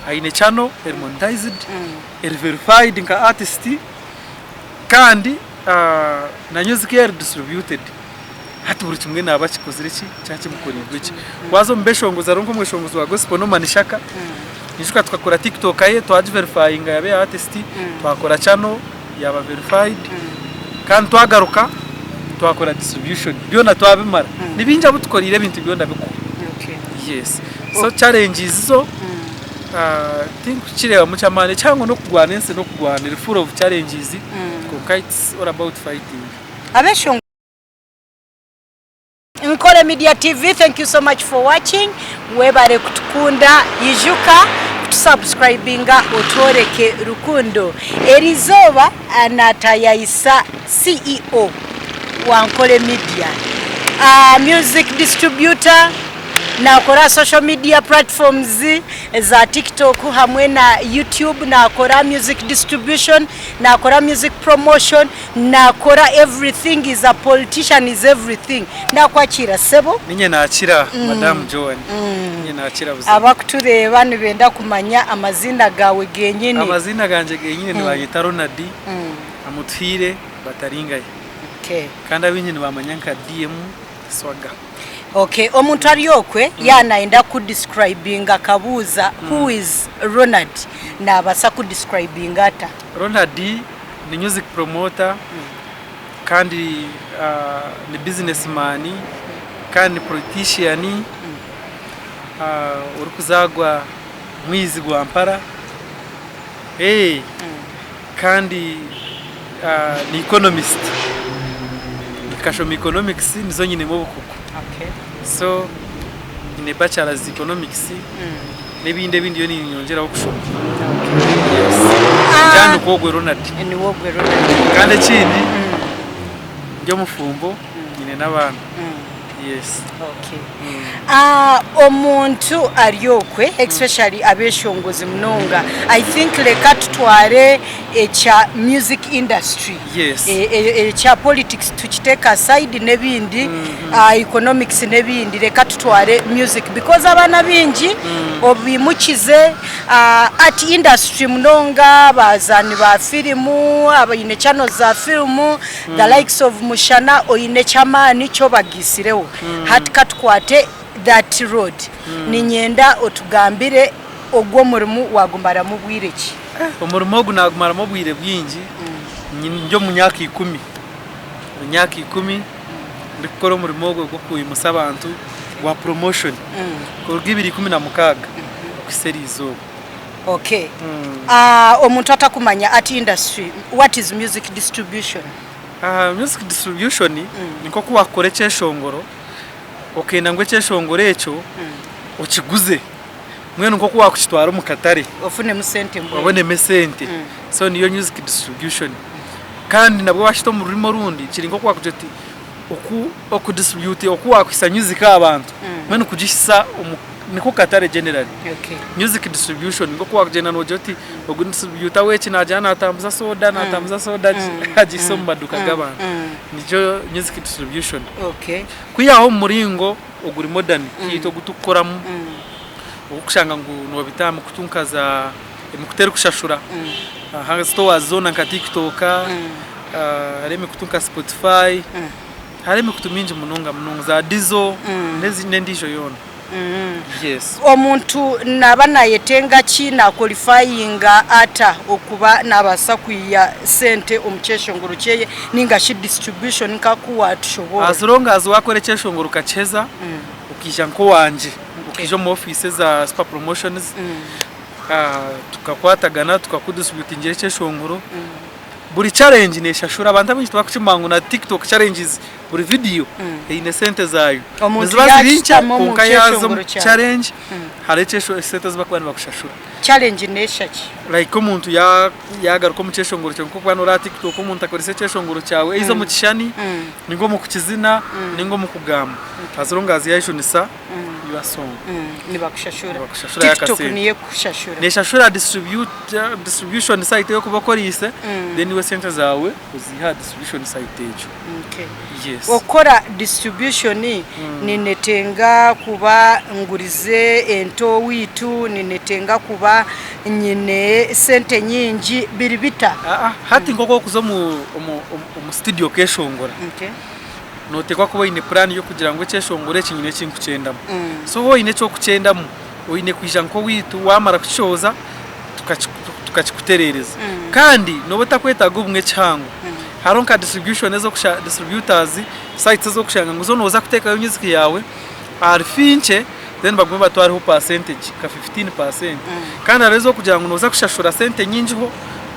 Aine channel eri monetized, eri verified nka artist kandi na music ye eri distributed. Hati buri kimwe naaba akikozire ki? Kyakimukoreirwe gye. Waaza omu beshongozi hariho nk'omweshongozi wa gospel Norman Shaka, naijuka tukakora tiktok ye twagiverifyinga yaaba eya artist, twakora channel yaaba verified kandi twagaruka twakora distribution byona twabimara. Ni bingi abu tukoreire ebintu byona bikuhwa. Yes. So challenges zo tinkukireebamu ky'amaani ekihango n'okurwana ensi n'okurwana eri full of challenges kwonka it's all about fighting. Abeshongozi. Nkore Media TV thank you so much for watching webare kutukunda ijuka kutusubscribinga otworeke rukundo erizooba natayayisa CEO wa Nkore Media music distributor Nakora aha social media platforms eza TikTok hamwe na YouTube, nakora music distribution, nakora music promotion, nakora everything, is a politician, is everything. Nakwakiira sebo. Ninye nakira Madam Joan. Ninye nakira buzima. Abakutureeba nibenda kumanya amaziina gaawe genyini. Amaziina gangye genyini nibanyeta Ronald Amutuhaire Bataringaya. Kandi abaingi nibamanya nka DM Swagger. Okay, omuntu ari okwe yaaba nayenda kukudescribinga akabuuza who is Ronald, nabaasa kukudescribinga ata? Ronald ni music promoter kandi ni business man kandi ni politician orikuzaarwa Mwizi Rwampara kandi ni economist. Nkashoma economics nizo nyinemu obukugu. So nyine bachelors economics n'ebindi ebi ndiyo ninyongyeraho kushoma. Yes. Ningira nikwo ogwe Ronald. Niwe ogwe Ronald. Kandi ekindi ndi omufumbo nyine n'abaana. Yes. Okay. Ah, omuntu ari okwe especially abeshongozi munonga I think reka tutware ekya music industry Yes. E- e- ekya politics tukiteeke aside n'ebindi ah, economics n'ebindi reka tutware music because abaana baingi obimukize ah, art industry munonga abazaani ba firimu abaine channels za firimu the likes of Mushana oine eky'amaani ky'obagiisireho. Hati ka tukwate that road. Niinyenda otugambire ogu omurimo waagumaramu bwire ki? Omurimo ogu naagumaramu obwire bwingi, ndi omu myaka ikumi, emyaka ikumi ndikukora omurimo ogu ogw'okwimutsya abantu gwa promotion kuruga ibiri 16 okuhitsya eriizooba. Okay. Omuntu atakumanya art industry, what is music distribution? Music distribution ni nk'oku waakukora ekyeshongoro okenda ngu ekyeshongoro ekyo okiguze mbwenu nk'oku waakukitwara omu katare Ofunemu sente mbwenu. obonemu esente so niyo music distribution kandi nabwo waakita omu rurimi orundi kiri nk'oku waakugira oti oku oku distributinga oku waakuhitsya music aha bantu mbwenu kugihitsya omu niko katare generally. Okay. Music distribution nk'oku wakugyenda nogira oti ogu ni distributor w'eki nagyenda natambuza soda natambuza soda agihitsya omu maduuka g'abantu nikyo music distribution. Okay. Kwihaho omu muringo oguri modern kiitu ogu turikukoramu ogw'okushanga ngu noobita aha mikutu nka za emikutu erikushashura aha stores zoona nka TikTok, hariho emikutu nka Spotify, hariho emikutu mingi munonga munonga za Diesel n'endiijo yoona. Yes. Omuntu naaba naayetenga ki, naakwolifayinga ata okuba naabaasa kwiha sente omu kyeshongoro kyeye nainga shi distribution nk'oku waatushoboorora? As long as waakora ekyeshongoro okakiheza, okaija nk'owangye, okaija omu ofiisi eza Super Promotions, tukakwatagana tukakudistributingira ekyeshongoro, Buri challenge neshashura abantu abaingi tibakukimanya ngu na tiktok challenges buri video eine sente zaayo. Omuntu Niziba ziri nkye yakishutama omu kwonka yaaza omu kyeshongoro kyawe. challenge hariho ekyesho esente ezi barikuba nibakushashura. Challenge nesha ki? Like omuntu ya yagaruka omu kyeshongoro kyawe nk'okuba nori aha tiktok omuntu akoresa ekyeshongoro kyawe either omu kishushani ninga omu kukizina ninga omu kugamba as long as yayejunisa you okukora song. Nibakushashura. Nibakushashurayo TikTok akasente. niyo ekukushashura. Neshashura distribution site ei orikuba okoreise then iwe esente zaawe oziiha aha distribution site egyo. Okay. Yes. Okukora distribution ninetenga kuba ngurize ente owaitu, ninetenga kuba nyine sente nyingi, biri bita? Aa, hati nk'oku orikuza omu omu omu studio okeshongora, Okay. noteekwa kuba oine puraani y'okugira ngu ekyeshongoro eki nyine eki nkukyendamu. So waaba oine eki orikukyendamu, oine kwija nk'owaitu waamara kukishohoza tukakikutereereza. Kandi nooba otakwetaaga obumwe kihango. Hariho nka distribution ez'okusha distributors, sites ez'okushanga ngu zo nooza kuteekayo music yaawe ahari fee nkye then bagume batwareho percentage nka 15%. Kandi hariho ez'okugira ngu nooza kushashura sente nyingiho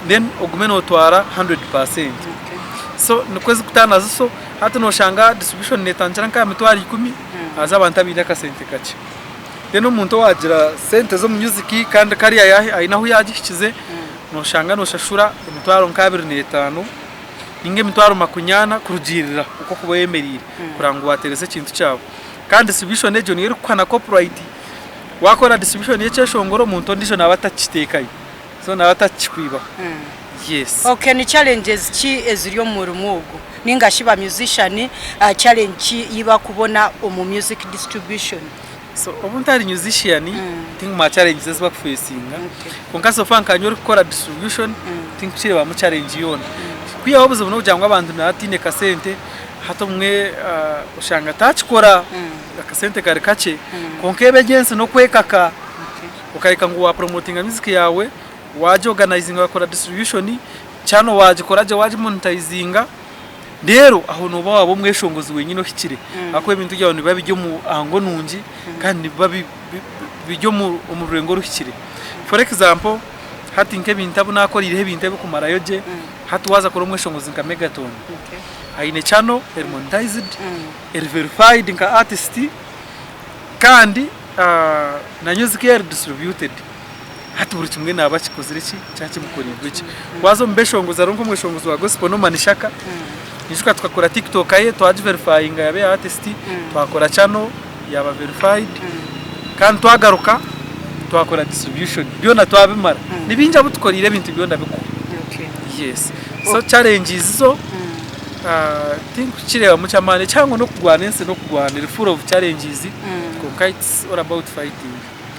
then ogume nootwara 100%. So nikwo zikutaana ziso. Hati nooshanga distribution neetandikira nk'aha mitwaro ikumi haza abantu abaine akasente kakye. Then omuntu owaagira sente z'omu music kandi kariya aine ahu yaagihikize, nooshanga nooshashura emitwaro nk'abiri n'etaano ninga emitwaro makunyaana kurugiirira oku orikuba oyemereire kureba ngu waatereeza ekintu kyawe. Kandi distribution egyo niyo erikukuha na copyright. Waakora distribution y'ekyeshongoro omuntu ondiijo naaba atakukiteekayo. So naaba atakikwibaho. Yes. Okay ni challenges ki eziri omu murimo ogu ninga shi ba musician challenge ki ei bakubona omu music distribution? So obu ntari musician tinkumanya challenges ezi bakufacinga kwonka so far nkanye orikukora distribution tinkukireebamu challenge yoona. Kwihaho obuzibu n'okugira ngu abantu nibaba bataine kasente hati obumwe oshanga atakikora akasente kari kakye kwonka eba egi ensi n'okwekaka okareka ngu wa promotinga music yaawe Waagyorganizinga wakora distribution, channel waagikora gye waagimonitayizinga, reero aho nooba waaba omweshongozi wenyine ohikire ahakuba ebintu byawe nibiba biri omu ango nungi kandi nibiba biri omu rurengo oruhikire. For example, hati nk'ebintu abu naakoreireho ebintu ebirikumarayo gye, hati waaza kureba omweshongozi nka Megatone, aine channel eri monetized, eri verified nka artist kandi na music ye eri distributed. Hati buri kimwe naaba akikozire ki? Kyakimukoreirwe gye. Waaza omu beshongozi hariho nk'omweshongozi wa gospel Norman Shaka, naijuka tukakora TikTok ye twagiverifyinga yaaba eya artist, twakora channel yaaba verified, kandi twagaruka twakora distribution byona twabimara. Ni bingi abu tukoreire ebintu byona bikuhwa. Yes. So challenges zo tinkukireebamu ky'amaani, ekihango n'okugwana ensi n'okugwana eri full of challenges kwonka it's all about fighting.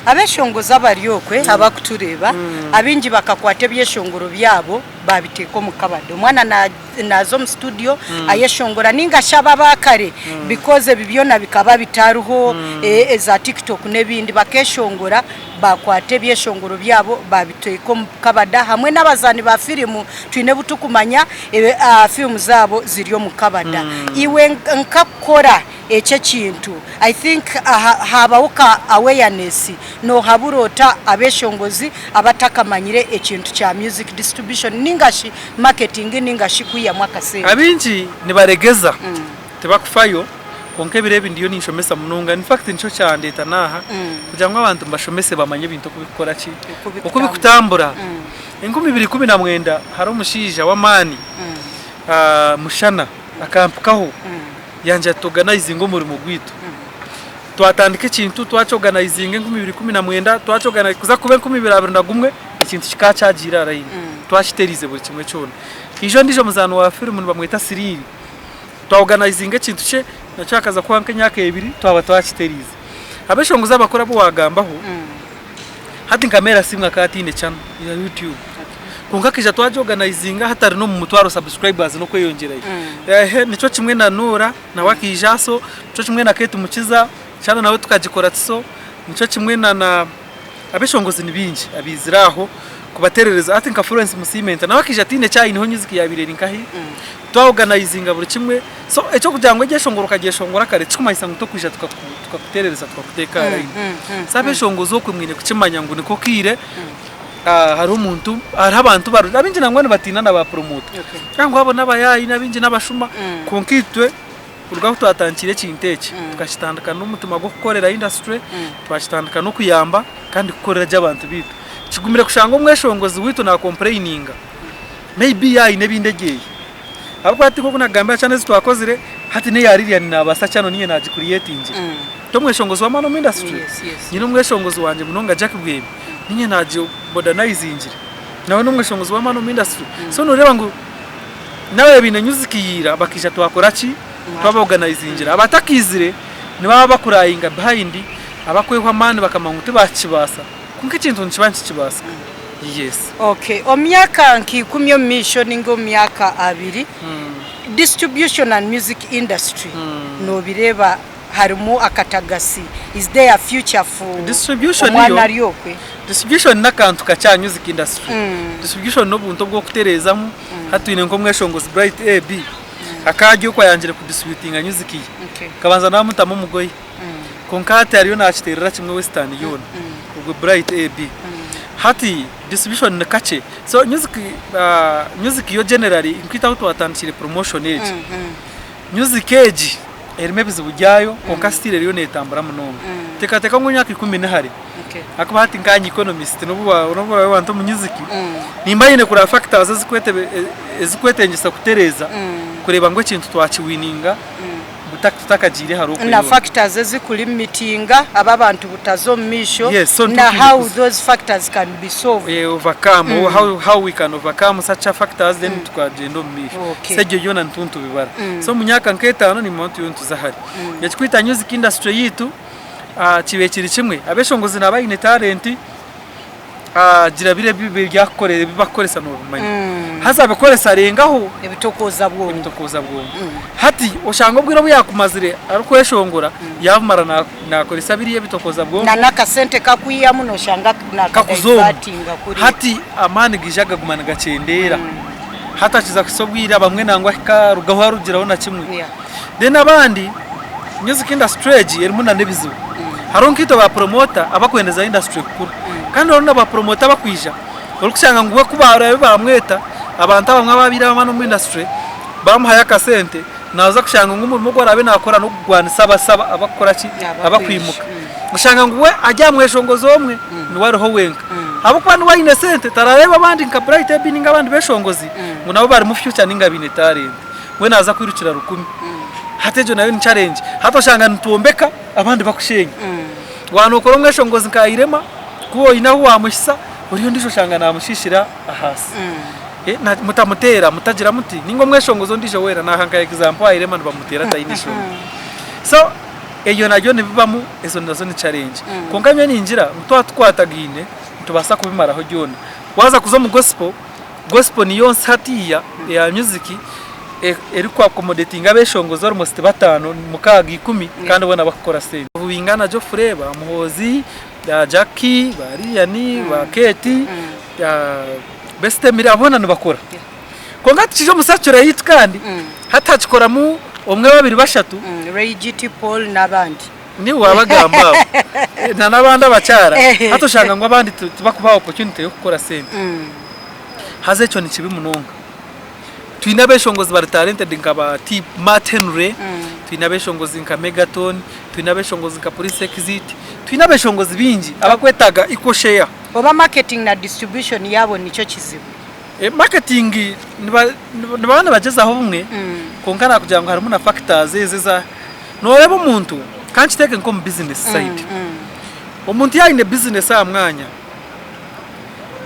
Abeshongozi abari okwe abakutureeba abaingi bakakwata ebyeshongoro byabo babiteeka omu kabada. Omwana naaza omu studio ayeshongora ninga shi abo aba kare because ebi byona bikaba bitariho eza tiktok n'ebindi bakeshongora bakwata ebyeshongoro byabo babiteeka omu kabada hamwe n'abazaani ba firimu twine obu turikumanya firimu zaabo ziri omu kabada. Iwe nkakukora Ekyo ekintu I think haabaho ka awareness nohabura ota abeshongozi abatakamanyire ekintu kya music distribution ninga shi marketing ninga shi kwihamu akasente. Abaingi nibaregeza tibakufayo kwonka ebiro ebi ndiyo ninshomesa munonga in fact nikyo kyandeeta naaha kugira ngu abantu mbashomese bamanye ebintu oku bikukora ki oku bikutambura. 2019 hariho omushaija w'amaani Mushana akampikaho. Yangira ati organizinga omurimo gwaitu. Twatandika ekintu twakyorganizinga 2019 twakyorganizinga kuza kuba 2021 ekintu kikaba kyagiire aha layini. Twakitereize buri kimwe kyona. Haija ondiijo muzaani wa firimu nibamweta Siriiri, twaorganizinga ekintu kye nakyo hakaza kuhwaho nk'emyaka ebiri twaba twakitereize. Abeshongozi abakuru abu waagambaho, hati nka Mary Asiimwe akaba ataine channel ya YouTube. Kwonka akaija twagyorganizinga hati ari n'omu mutwaro subscribers n'okweyongyerayo. Ehe nikyo kimwe na Noora nawe akaija aso, nikyo kimwe na Kate Mukiza channel nawe tukagikora tuso, nikyo kimwe na na abeshongozi ni baingi abaizire aho kubaterereza. Hati nka Florence Musiimenta nawe akaija ataine eki aineho music yaabaire eri nkahi, twaorganizinga buri kimwe. So eky'okugira ngu eryeshongoro okagyeshongora kare tikikumanyisa ngu tokwija tukakuterereza tukakuteeka aha layini. So abeshongozi okwe mwine kukimanya ngu niko kaire. Hariho omuntu, hariho abantu barungi, abaingi nangwa nibatiina na ba promoter. Nangwa abo n'abayaayi n'abaingi n'abashuma, kwonka itwe kuruga ahu twatandikiire ekintu eki, tukakitandika n'omutima gw'okukorera industry, twakitandika n'okuyamba kandi kukorera gye abantu baitu. Kigumire kushanga omweshongozi waitu na complaininga, maybe yaaba aine ebindi eryeye. Ahabw'okuba hati nk'oku naakugambira channel ezi twakozire, hati n'eya Lilian naabaasa channel niinye naagicreatingire. T'omweshongozi w'amaani omu industry? Yes, yes. Nyine omweshongozi wangye munonga Jack Bwemi, niinye naagi modernizingire. Nawe n'omweshongozi w'amaani omu industry. So nooreeba ngu n'ababaire baine music ya ira bakaija twakora ki? Twaba organizingira. Abatakaizire nibaba bakurayinga behind, abakwehwa amaani bakamanya ngu tibaakibaasa. Kwonka ekintu nikiba nikikibaasika. Yes. Okay, omu myaka nka ikumi omu maisho ninga omu myaka abiri, distribution and music industry nobireeba harimu akatagasi, is there a future for Distribution omwana yo ari okwe? Distribution n'akantu kakye aha music industry. Distribution n'obuntu obw'okutereezamu, hati twine nk'omweshongozi Bright AB, akaba ari oku ayangire kudistributinga music ye, Okay. nkabanza naamutamu omugoye. Kwonka hati ariyo naakiteerera kimwe Western yoona, ogwo Bright AB. Hati distribution ni kakye, so music music yo generally nk'itwe ahu twatandikire promotion egi, music egi erimu ebizibu byayo kwonka still eriyo neetambura munonga. Teekateeka ngu emyaka ikumi ni hare, ahakuba hati nkaanye economist n'obu oraabe wanta omu music, nimba nyine kureeba factors ezikwetengyesa kutereeza kureeba ngu ekintu twakiwininga. Tutakagiire hare Na okweyoona. factors ezikulimitinga aba abantu butaza omu maisho Yes, so na nitukwija how kuzi- those factors can be solved. Eh, overcome or how we can overcome such a factors then tukagyenda omu maisho. Okay. So ebyo byona nitu nitubibara. So omu myaka nk'etaano nimanya turiyo nituza hare. Ekirikwita music industry yaitu kibaire kiri kimwe, abeshongozi naba aine talent, Gira biri ebi arikukoresa ebi barikukoresa noobimanya. Haza abikoresa arengaho. Ebitokooza bwongo. Ebitokooza bwongo. Hati oshanga obwire obu yaakumazire arikweshongora yaabumara naakoresa biriya ebitokooza bwongo. Na n'akasente kakwihamu nooshanga Kakuza omu. naakadaivatinga kuriya. Hati amaani gaija gaguma nigakyendeera. Hati akiza kuhitsya obwire abamwe nangwa ahika arugaho arugiraho na kimwe. Then abandi music industry egi erimu nana ebizibu. Hariho nkaitwe ba promoter abakwendeza industry kukura. Kandi hariho na ba promoter abakwija orikushanga ngu we ku baraabe bamweta abantu abamwe ababaire abamwe omu industry bamuhayo akasente naaza kushanga ngu omurimo ogu araabe naakora n'okugwanisa abasa abakukora ki abakwimuka. Oshanga ngu we ari aha mweshongozi omwe niwe ariho wenka. Ahabw'okuba niwe aine sente tarareeba abandi nka Bright Ebby ninga abandi beshongozi ngu nabo barimu future ninga baine talent. We naaza kwirukira rukumi. Hati egyo nayo ni challenge. Hati oshanga nitwombeka abandi bakushenya. Waaba nookora omweshongozi nka Irema, ku oine ahu waamuhisa, oriyo ondiijo oshanga naamushiishira ahaasi. Mutamuteera, mutagira muti, nainga omweshongozi ondiijo weena naaha nka example aha Irema nibamuteera ataine nshonga. So ebyo nabyo nibibamu, ezo nazo ni challenge. Kwonka nyowe ningira ngu twaba tukwatagaine, nitubaasa kubimaraho byona. Waaza kuza omu gospel, Gospel niyo nsi hatiiya eya music eriku accommodatinga abeshongozi almost bataano, mukaaga, ikumi kandi boona bakukora sente. Bingana Geoffrey, ba Muhoozi, ba Jackie, ba Lilian, ba Kate, Best Emily abo boona nibakora. Kwonka hati tukija omu secular yaitu kandi hati hakikoramu omwe, babiri, bashatu. Ray GT Paul n'abandi. Niiwe waabagamba abo na n'abandi abakyara hati oshanga ngu abandi tibakubaha opportunity y'okukora sente. Haza ekyo ni kibi munonga. Twine abeshongozi bari talented nka ba T Matt Henry, twine abeshongozi nka Megaton, twine abeshongozi nka Prince Exit, twine abeshongozi baingi abakwetaaga equal share. Oba marketing na distribution yaabo nikyo kizibu? Marketing nibaba nibagyezaho obumwe kwonka nakugira ngu harimu na factors ezi eza Nooreeba omuntu, ka nkiteeke nk'omu bizinesi sayidi, omuntu yaaba aine bizinesi aha mwanya,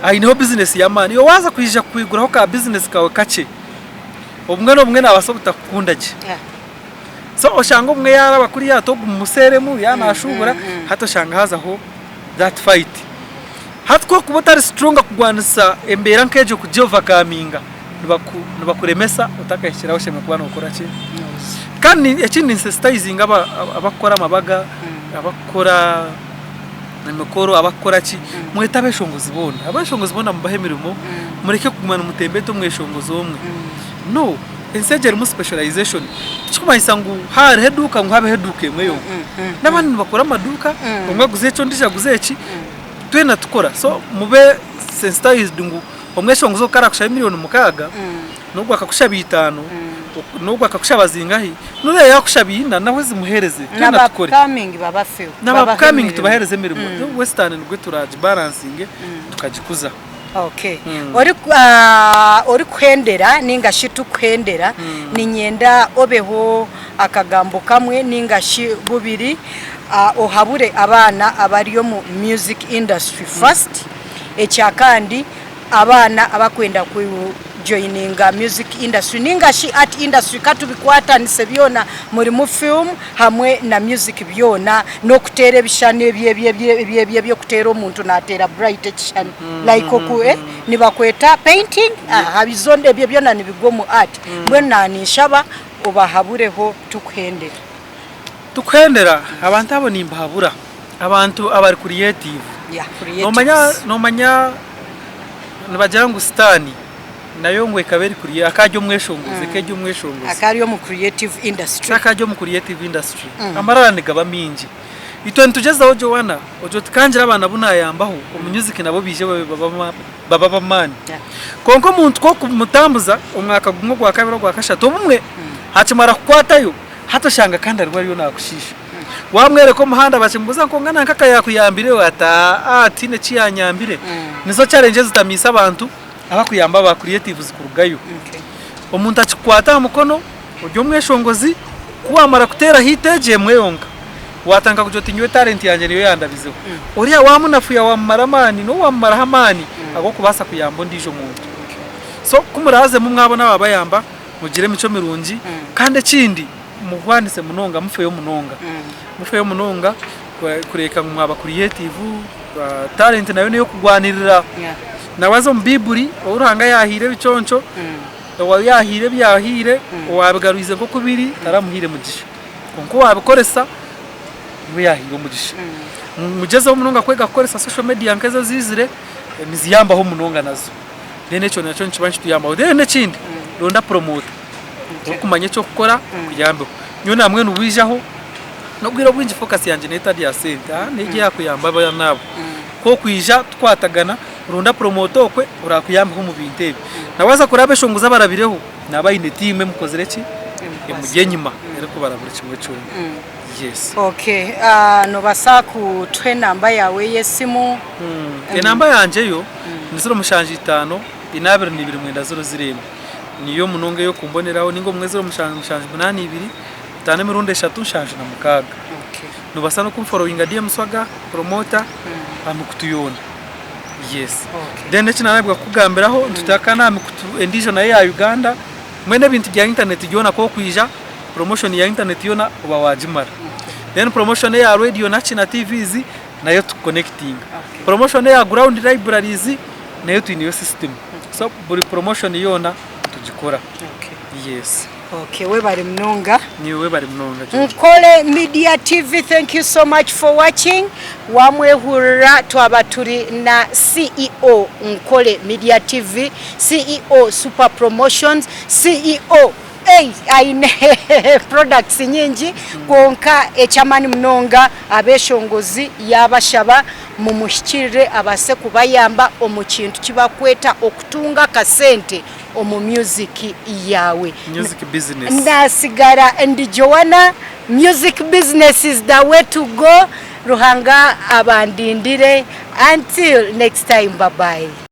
aineho bizinesi y'amaani, iwe waaza kwija kwiguraho ka bizinesi kaawe kakye, obumwe n'obumwe naabaasa obutakukunda gye. So oshanga obumwe yaaraba kuriya ati ogu mumuseeremu, yaaba naashuubura, hati oshanga haazaho that fight. Hati ku orikuba otari strong kurwanisa embeera nk'egyo kugi overcominga, nibakuremesa otakahikire ahu oshemereire kuba nookora ki? Kandi ekindi ninsensitayizinga abakukora amabaga, abakukora emikoro, abakukora ki, mwete abeshongozi boona. Abeshongozi boona mubahe emirimo, mureke kuguma nimutembeeta omweshongozi omwe. No, ensi egi erimu specialization. Tikikumanyisa ngu hariho eduuka ngu habeho eduuka emwe yonka. N'abandi nibakora amaduuka, omwe aguze eki ondiijo aguze eki, twena tukora. So mube sensitized ngu Omweshongozi ogu ku araakushaba emiriyooni mukaaga, n'ogu akakushaba itaano, n'ogu akakushaba zingahi, n'oriya yaakushaba ina nawe zimuheereze. Twena tukore. N'aba upcoming babafeho. N'aba upcoming tubaheereze emirimo. Then Western nibwo turaagibalansinge tukagikuza. Okay. Ori orikuhendera ninga shi tukuhendera, niinyenda obeho akagambo kamwe ninga shi bubiri. Ohabure abaana abari omu music industry first, ekyakandi abaana abakwenda ku joininga music industry ninga shi art industry katubikwatanise byona murimu film hamwe na music byona n'okuteera ebishushani ebyo ebyo ebyo ebyo ebyo eby'okuteera omuntu nateera bright ekishushani like oku eh nibakweta painting aha bizona ebyo byona nibigwa omu art mbwenu naninshaba obahabureho tukuhendere. Tukuhendera abantu abo nimbahabura abantu abari creative nomanya nomanya nibagira ngu sitaani nayo ngu ekaba eri creative akaba ari omweshongozi ekaba eri omweshongozi Akaba ari omu creative industry. Akaba ari omu creative industry amarara nigaba mingi itwe nitugyezaho Joanna ogire oti kangire abaana abu nayambaho omu music nabo baije babe babe ab'amaani kwonka omuntu ku okumutambuza omwaka gumwe ogwakabiri ogwakashatu obumwe akimara kukwatayo Hati oshanga kandi ariwe ariyo naakushiisha. Waamworeka omuhanda bakimubuuza ngu kwonka nanka akayakuyambire ati aa tihaine eki yaanyambire. Nizo challenge ezitamiise abantu abakuyamba aba creatives kurugayo. Omuntu akikukwata aha mukono ori omweshongozi, ku waamara kuteera hit egyo emwe yonka, waatandika kugira oti nyowe talent yangye niyo yandabizeho. Oriya waamunafuya waamumara amaani, n'ou waamumaraho amaani ag'okubaasa kuyamba ondiijo muntu. So ku muraazemu mwabona baabayamba, Mugire emicwe mirungi kandi ekindi muhwanise munonga mufeyo munonga mufeyo munonga kureeka ngu mwaba creative talent nayo neyokugwanirira nawaza omu baiburi ou Ruhanga yahaire ebiconco ou yahaire ebi yahaire owabigarwize nkoku biri taramuhaire mugisha kwonka owabikoresa niwe yahaire omugisha mugyezeho munonga kwega kukoresa social media nkezo ezizire niziyambaho munonga nazo. Then ekyo nakyo nikiba nikituyambaho. Then ekindi, ronda promoter orikumanya eky'okukora akuyambeho. Nyowe nambwenu bwijaho, n'obwire obwingi focus yangye neeba etari aha sente, haa n'egyo eyakuyamba abaana abo. Ku okwija tukwatagana, ronda promoter okwe orakuyambeho omu bintu ebi. Na waaza kuraba eshonga ezi abarabireho, naaba aine tiimu emukozire ki, emuri enyima erikubara buri kimwe kyona. Yes. Okay, nobaasa kutuha enamba yaawe ey'esimu? Enamba yangye yo ni 075 422 901 emwe. Niyo munonga ey'okumboneraho ninga obumwe 07 782 5 emirundi 3 76. Nobaasa n'okunforowinga DM Swaga Promoter aha mikutu yoona. Yes. Then eki naanabwa kukugambiraho nituteeka n'aha mikutu endiijo nayo eya Uganda mbwenu ebintu bya internet byona ku okwija promotion ya internet yoona oba waagimara. Then promotion eya radio naki na TVs nayo tukuconnectinga. Promotion eya ground libraries nayo twineyo system. So buri promotion yoona nitugikora. Yes. Okay, webare munonga. Niiwe webare munonga Joan. Nkole Media TV thank you so much for watching. Wamwehurira twaba turi na CEO Nkole Media TV, CEO Super Promotions, CEO Ei aine products nyingi kwonka eky'amaani munonga abeshongozi yaabashaba mumuhikirire abaase kubayamba omu kintu ki barikweta okutunga akasente omu music yaawe. Music business. Nasigara ndi Joanna, music business is the way to go, Ruhanga abandindire until next time bye bye.